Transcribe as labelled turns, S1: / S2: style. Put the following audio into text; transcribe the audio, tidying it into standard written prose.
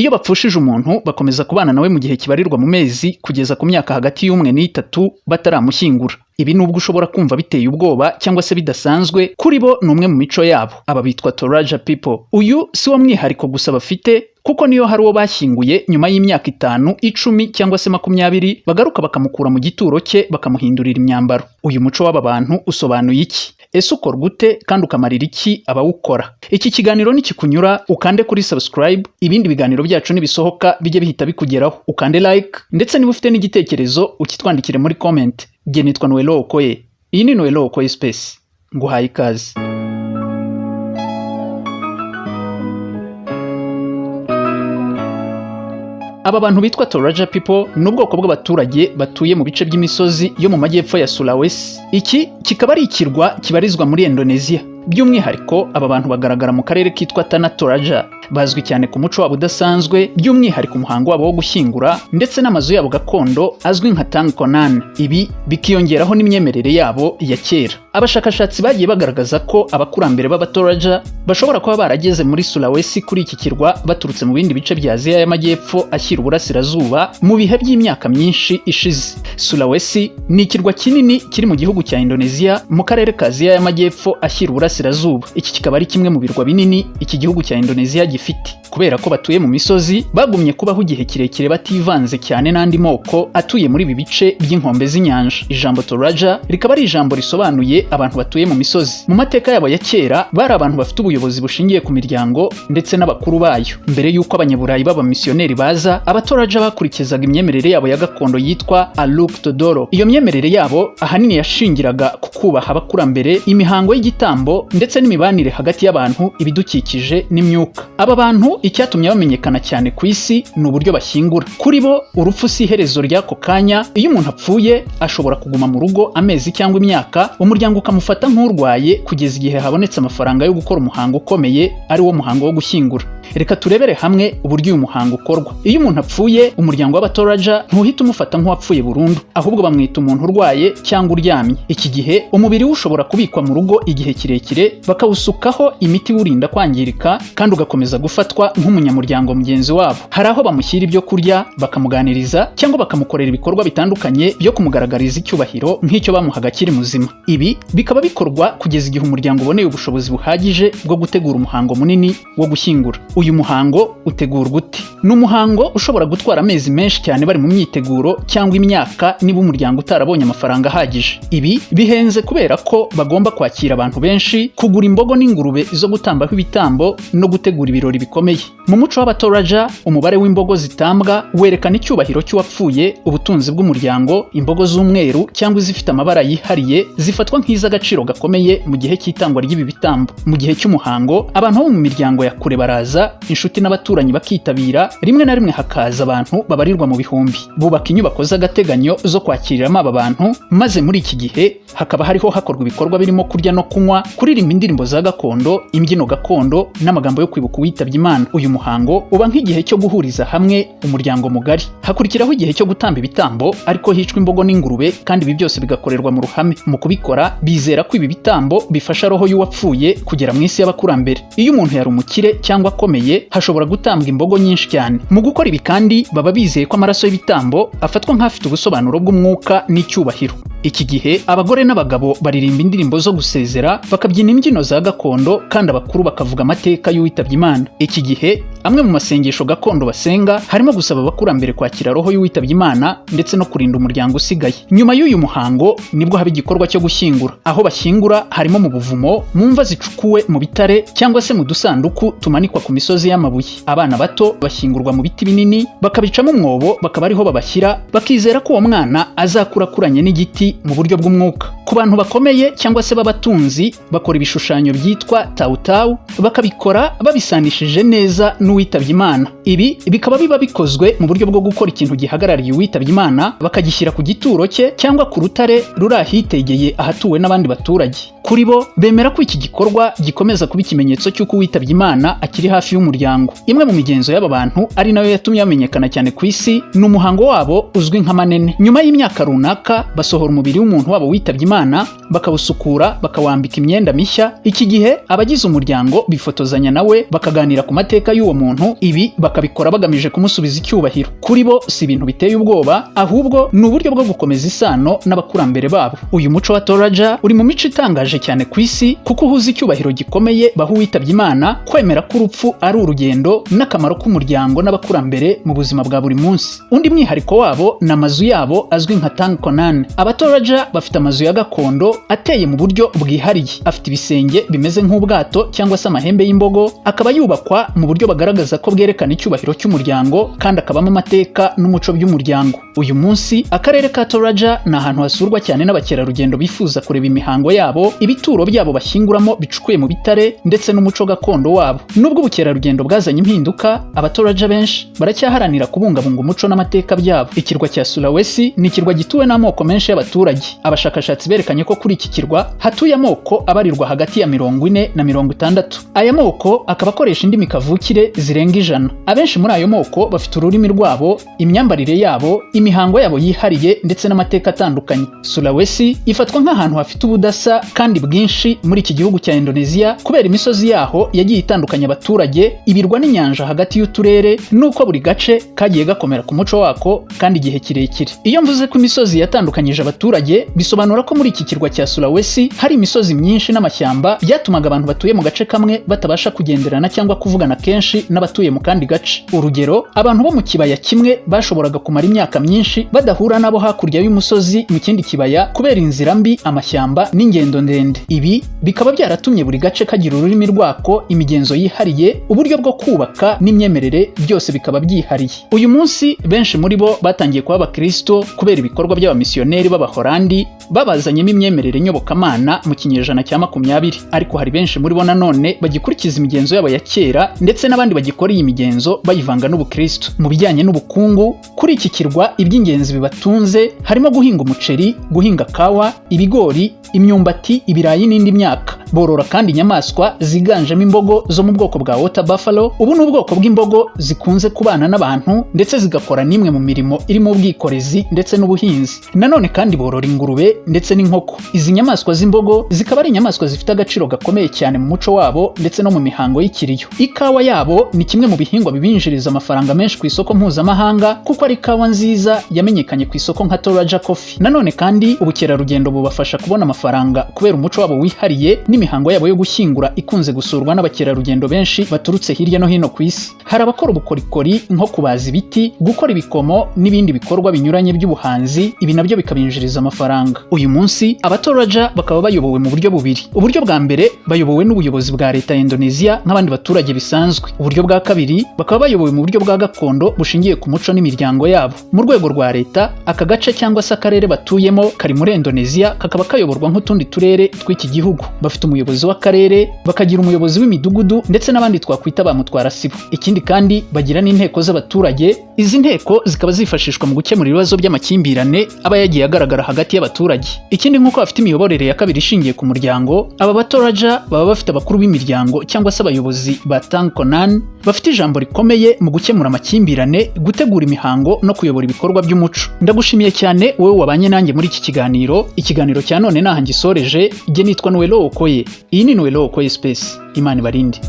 S1: Iyo bapfushije umuntu, bakomeza kubana nawe mu gihe kibarirwa mu mezi kugeza ku myaka hagati y'umwe n'itatu bataramushyingura. Ibi, nubwo ushobora kumva biteye ubwoba cyangwa se bidasanzwe, kuri bo ni umwe mu mico yabo. Aba bitwa Toraja people. Uyu si wo mwihariko gusa bafite, kuko niyo hari uwo bashyinguye nyuma y'imyaka 5, 10 cyangwa se 20, bagaruka bakamukura mu gituro cye, bakamuhindurira imyambaro. Uyu muco w'aba bantu usobanuye iki? Ese ukorwa ute kandi ukamarira iki abawukora? Iki kiganiro nikikunyura, ukande kuri subscribe, ibindi biganiro byacu nibisohoka bijye bihita bikugeraho. Ukande like, ndetse niba ufite n'igitekerezo ukitwandikire muri comment. Jye nitwa Noelo Okoye, iyi ni Noelo Okoye Space, nguhaye ikaze. Aba bantu bitwa Toraja people ni ubwoko bw'abaturage batuye mu bice by'imisozi yo mu majyepfo ya Sulawesi. Iki kikaba ari ikirwa kibarizwa muri Indonesia. By'umwihariko, aba bantu bagaragara mu karere kitwa Tana Toraja. Bazwi cyane ku muco wabo udasanzwe, by'umwihariko umuhango wabo wo gushyingura ndetse n'amazu yabo gakondo azwi nka Tangkonan. Ibi bikiyongeraho n'imyemerere yabo ya kera. Abashakashatsi bagiye bagaragaza ko abakurambere b'Abatoraja bashobora kuba barageze muri Sulawesi, kuri iki kirwa, baturutse mu bindi bice bya Aziya y'Amajyepfo ashyira uburasirazuba mu bihe by'imyaka myinshi ishize. Sulawesi ni ikirwa kinini kiri mu gihugu cya Indonesia, mu karere ka Aziya y'Amajyepfo ashyira uburasirazuba. Iki kikaba ari kimwe mu birwa binini iki gihugu cya Indonesia gifite. Kubera ko batuye mu misozi, bagumye kubaho igihe kirekire bativanze cyane n'andi moko atuye muri ibi bice by'inkombe z'inyanja. Ijambo Toraja rikaba ari ijambo risobanuye abantu batuye mu misozi. Mu mateka yabo ya kera, bari abantu bafite ubuyobozi bushingiye ku miryango ndetse n'abakuru bayo. Mbere y'uko Abanyaburayi b'abamisiyoneri baza, Abatoraja bakurikizaga imyemerere yabo ya gakondo yitwa Aluk Todoro. Iyo myemerere yabo ahanini yashingiraga ku kubaha abakurambere, imihango y'igitambo ndetse n'imibanire hagati y'abantu, ibidukikije n'imyuka. Aba bantu, icyatumye bamenyekana cyane ku isi ni uburyo bashyingura. Kuri bo, urupfu si iherezo ry'ako kanya. Iyo umuntu apfuye, ashobora kuguma mu rugo amezi cyangwa imyaka, umuryango ukamufata nk'urwaye, kugeza igihe habonetse amafaranga yo gukora umuhango ukomeye, ari wo muhango wo gushyingura. Reka turebere hamwe uburyo uyu muhango ukorwa. Iyo umuntu apfuye, umuryango w'Abatoraja ntuhita umufata nk'uwapfuye burundu, ahubwo bamwita umuntu urwaye cyangwa uryamye. Iki gihe umubiri we ushobora kubikwa mu rugo igihe kirekire, bakawusukaho imiti iwurinda kwangirika, kandi ugakomeza gufatwa nk'umunyamuryango mugenzi wabo. Hari aho bamushyira ibyo kurya, bakamuganiriza cyangwa bakamukorera ibikorwa bitandukanye byo kumugaragariza icyubahiro nk'icyo bamuhaga akiri muzima. Ibi bikaba bikorwa kugeza igihe umuryango uboneye ubushobozi buhagije bwo gutegura umuhango munini wo gushyingura. Uyu muhango utegurwa ute? Ni umuhango ushobora gutwara amezi menshi cyane bari mu myiteguro, cyangwa imyaka niba umuryango utarabonye amafaranga ahagije. Ibi bihenze kubera ko bagomba kwakira abantu benshi, kugura imbogo n'ingurube zo gutambaho ibitambo no gutegura ibirori bikomeye. Mu muco w'Abatoraja, umubare w'imbogo zitambwa werekana icyubahiro cy'uwapfuye, ubutunzi bw'umuryango. Imbogo z'umweru cyangwa izifite amabara yihariye zifatwa nk'iz'agaciro gakomeye mu gihe cy'itangwa ry'ibi bitambo. Mu gihe cy'umuhango, abantu bo mu miryango ya kure baraza, inshuti n'abaturanyi bakitabira, rimwe na rimwe hakaza abantu babarirwa mu bihumbi. Bubaka inyubako z'agateganyo zo kwakiriramo aba bantu, maze muri iki gihe hakaba hariho hakorwa ibikorwa birimo kurya no kunywa, kuririmba indirimbo za gakondo, imbyino gakondo n'amagambo yo kwibuka uwitabye Imana. Uyu muhango uba nk'igihe cyo guhuriza hamwe umuryango mugari. Hakurikiraho igihe cyo gutamba ibitambo, ariko hicwa imbogo n'ingurube, kandi ibi byose bigakorerwa mu ruhame. Mu kubikora, bizera ko ibi bitambo bifasha roho y'uwapfuye kugera mu isi y'abakurambere. Iyo umuntu yari umukire cyangwa akomeye, hashobora gutambwa imbogo nyinshi cyane. Mu gukora ibi kandi, baba bizeye ko amaraso y'ibitambo afatwa nk'afite ubusobanuro bw'umwuka n'icyubahiro. Iki gihe abagore n'abagabo baririmba indirimbo zo gusezera, bakabyina imbyino za gakondo, kandi abakuru bakavuga amateka y'uwitabye Imana. Iki gihe amwe mu masengesho gakondo basenga harimo gusaba abakurambere kwakira roho y'uwitabye Imana ndetse no kurinda umuryango usigaye. Nyuma y'uyu muhango nibwo haba igikorwa cyo gushyingura. Aho bashyingura harimo mu buvumo, mu mva zicukuwe mu bitare cyangwa se mu dusanduku tumanikwa ku misozi y'amabuye. Abana bato bashyingurwa mu biti binini, bakabicamo umwobo, bakaba ariho babashyira, bakizera ko uwo mwana azakura akuranye n'igiti mu buryo bw'umwuka. Ku bantu bakomeye cyangwa se b'abatunzi, bakora ibishushanyo byitwa tawutawu, bakabikora babisanishije neza n'uwitabye Imana. Ibi bikaba biba bikozwe mu buryo bwo gukora ikintu gihagarariye uwitabye Imana, bakagishyira ku gituro cye cyangwa ku rutare ruri ahitegeye ahatuwe n'abandi baturage. Kuri bo, bemera ko iki gikorwa gikomeza kuba ikimenyetso cy'uko uwitabye Imana akiri hafi y'umuryango. Imwe mu migenzo y'aba bantu, ari nayo yatumye bamenyekana cyane ku isi, ni umuhango wabo uzwi nka manene. Nyuma y'imyaka runaka, basohora umubiri w'umuntu wabo witabye Imana, bakawusukura, bakawambika imyenda mishya. Iki gihe abagize umuryango bifotozanya nawe, bakaganira ku mateka y'uwo muntu. Ibi bakabikora bagamije kumusubiza icyubahiro. Kuri bo si ibintu biteye ubwoba, ahubwo ni uburyo bwo gukomeza isano n'abakurambere babo. Uyu muco wa Toraja uri mu mico itangaje cyane ku isi, kuko uhuza icyubahiro gikomeye baha uwitabye Imana, kwemera ko urupfu ari urugendo, n'akamaro k'umuryango n'abakurambere mu buzima bwa buri munsi. Undi mwihariko wabo ni amazu yabo azwi nka Tongkonan. Abatoraja bafite amazu ya gakondo ateye mu buryo bwihariye, afite ibisenge bimeze nk'ubwato cyangwa se amahembe y'imbogo, akaba yubakwa mu buryo bagaragaza ko bwerekana icyubahiro cy'umuryango, kandi akabamo amateka n'umuco by'umuryango. Uyu munsi akarere ka Toraja ni ahantu hasurwa cyane n'abakerarugendo bifuza kureba imihango yabo, ibituro byabo bashyinguramo bicukuye mu bitare, ndetse n'umuco gakondo wabo. Nubwo ubukerarugendo bwazanye impinduka, Abatoraja benshi baracyaharanira kubungabunga umuco n'amateka byabo. Ikirwa cya Sulawesi ni ikirwa gituwe n'amoko menshi y'abaturage. Abashakashatsi berekanye ko kuri iki kirwa hatuye amoko abarirwa hagati ya 40 na 60. Aya moko akaba akoresha indimi kavukire zirenga 100. Abenshi muri ayo moko bafite ururimi rwabo, imyambarire yabo, imihango yabo yihariye, ndetse n'amateka atandukanye. Sulawesi ifatwa nk'ahantu hafite ubudasa kandi bwinshi muri iki gihugu cya Indonesia, kubera imisozi yaho yagiye itandukanya abaturage, ibirwa n'inyanja hagati y'uturere, n'uko buri gace kagiye gakomera ku muco wako kandi igihe kirekire. Iyo mvuze ko imisozi yatandukanyije abaturage, bisobanura ko muri iki kirwa cya Sulawesi hari imisozi myinshi n'amashyamba byatumaga abantu batuye mu gace kamwe batabasha kugenderana cyangwa kuvugana kenshi n'abatuye mu kandi gace. Urugero, abantu bo mu kibaya kimwe bashoboraga kumara imyaka myinshi badahura n'abo hakurya y'umusozi mu kindi kibaya, kubera inzira mbi, amashyamba n'ingendo ndende. Ibi bikaba byaratumye buri gace kagira ururimi rwako, imigenzo yihariye, uburyo bwo kubaka n'imyemerere, byose bikaba byihariye. Uyu munsi benshi muri bo batangiye kuba abakristo kubera ibikorwa by'abamisiyoneri b'Abahorandi babazanyemo imyemerere nyobokamana mu kinyejana cya 20. Ariko hari benshi muri bo nanone bagikurikiza imigenzo yabo ya kera, ndetse n'abandi bagikora iyi migenzo bayivanga n'ubukristo. Mu bijyanye n'ubukungu kuri iki kirwa, iby'ingenzi bibatunze harimo guhinga umuceri, guhinga kawa, ibigori, imyumbati, ibirayi n'indi myaka. Borora kandi inyamaswa ziganjemo imbogo zo mu bwoko bwa water buffalo. Ubu ni ubwoko bw'imbogo zikunze kubana n'abantu, ndetse zigakora n'imwe mu mirimo irimo ubwikorezi ndetse n'ubuhinzi. Nanone kandi borora ingurube ndetse n'inkoko. Izi nyamaswa z'imbogo zikaba ari inyamaswa zifite agaciro gakomeye cyane mu muco wabo ndetse no mu mihango y'ikiriyo. Ikawa yabo ni kimwe mu bihingwa bibinjiriza amafaranga menshi ku isoko mpuzamahanga, kuko ari ikawa nziza yamenyekanye ku isoko nka Toraja Coffee. Nanone kandi ubukerarugendo bubafasha kubona amafaranga kubera umuco wabo wihariye n'imihango yabo yo gushyingura ikunze gusurwa n'abakerarugendo benshi baturutse hirya no hino ku isi. Hari abakora ubukorikori nko kubaza ibiti, gukora ibikomo n'ibindi bikorwa binyuranye by'ubuhanzi. Ibi nabyo bikabinjiriza amafaranga. Uyu munsi Abatoraja bakaba bayobowe mu buryo bubiri. Uburyo bwa mbere, bayobowe n'ubuyobozi bwa leta ya Indonesia nk'abandi baturage bisanzwe. Uburyo bwa kabiri, bakaba bayobowe mu buryo bwa gakondo bushingiye ku muco n'imiryango yabo. Mu rwego rwa leta, aka gace cyangwa se akarere batuyemo kari muri Indonesia, kakaba kayoborwa nk'utundi turere tw'iki gihugu. Bafite umuyobozi w'akarere, bakagira umuyobozi w'imidugudu, ndetse n'abandi twakwita ba mutwarasibo. Ikindi kandi, bagira n'inteko z'abaturage. Izi nteko zikaba zifashishwa mu gukemura ibibazo by'amakimbirane aba yagiye agaragara hagati y'abaturage. Ikindi, nk'uko bafite imiyoborere ya kabiri ishingiye ku muryango, aba Batoraja baba bafite abakuru b'imiryango cyangwa se abayobozi ba Tongkonan bafite ijambo rikomeye mu gukemura amakimbirane, gutegura imihango no kuyobora ibikorwa by'umuco. Ndagushimiye cyane wowe wabanye nanjye muri iki kiganiro. Ikiganiro cya none naha ngisoreje. Jye nitwa Noelo Okoye, iyi ni Noelo Okoye Space. Imana ibarinde.